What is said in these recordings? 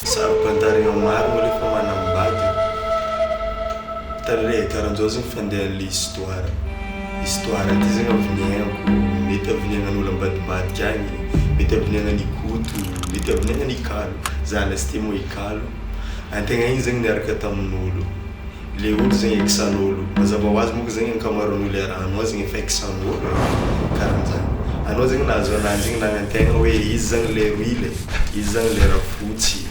Saro-pantarigna marigna olo efa manambady. Tale karanzao zegny fandehan'le histoire. Histoire ty zegny avy niaignako, mety avy niaignan'olo ambadimbadika agny, mety avy niaignan'i Koto, mety avy niaignan'i Kalo, za lasite moa i Kalo. Antegna igny zegny niaraka tamin'olo, le olo zegny ex-an'ôlo, mazava ho azy monko zegny ankamaroan'olo iarahanao zegny efa ex-an'ôlo e, karanjany. Anao zegny nahazo ananjy igny nagnantegna hoe izy zany le roily e, izy zany le rafotsy,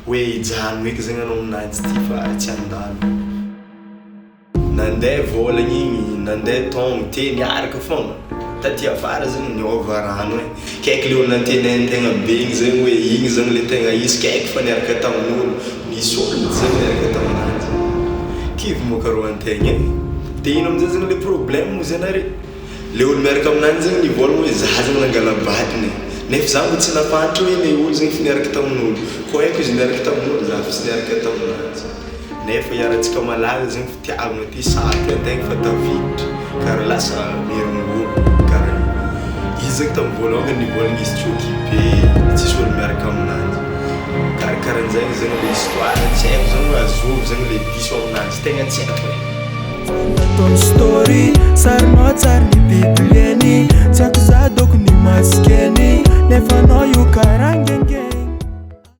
hoe hijanona eky zegny anao aminanjy ty fa tsy handalo. Nandeha vôlagna igny, nandeha taogno te niaraka fogna, taty afara zegny niôva rano e, kaiky le olo nantenain-tegna be igny zegny hoe igny zany le tegna izy kaiky fa niaraka tamin'olo, nisy olo zegny niaraka taminanjy. Kivy moa karô antegna e, de ino amizay zegny le problème ozy anare? Le olo miaraka aminanjy zegny nivôlagna hoe za zegny nangala-badiny e, nefa za mbô tsy nahafantatra hoe le olo zegny efa niaraka tamin'olo, koa haiko izy niaraka tamin'olo za fa tsy niaraka taminanjy. Nefa iarahantsika mahalala zegny fitiavagna ty sarotro antegna fa tafiditra karaha lasa miherongoro karaha io. Izy zegny tamin'ny voalongany nivôlagna izy tsy occupé, tsisy olo miaraka aminanjy. Karakarahan'zegny zegny le histoire, tsy haiko zegny hoe azovy zegny le diso aminanjy, tegna tsy haiko e. Nataony story, sarinao tsary ny publieny. Tsy haiko za doko ny masikeny, nefa anao io.